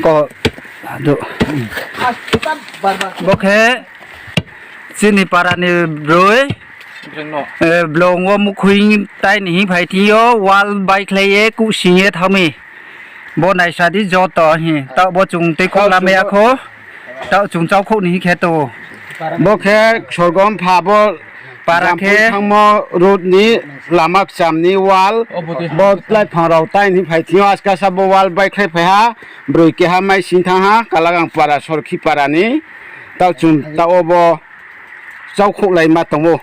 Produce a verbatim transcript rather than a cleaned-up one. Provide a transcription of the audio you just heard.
Ko, adu. Bo khe chini para ni broi, blong wo mukhui tai ni hing phai thing yo wall baikhlai ye kuhsing ye thanng mi. Bo naisa di joto hing, taoh bo chung tuikhouh lamai ya khou, taoh chung chaukhouh ni hing khe tong ou. Bo khe sorgo mpha bo para khe thanngmo road ni lama kcham ni wall, bo plai phang rao tai ni phai thing yo askasa bo wall baikhlai phai ha, broi keha mai sing thanng ha, Kalagang para, Sorkhi para ni, taoh chung taoh wo bo chaukhouhlaima tong ou.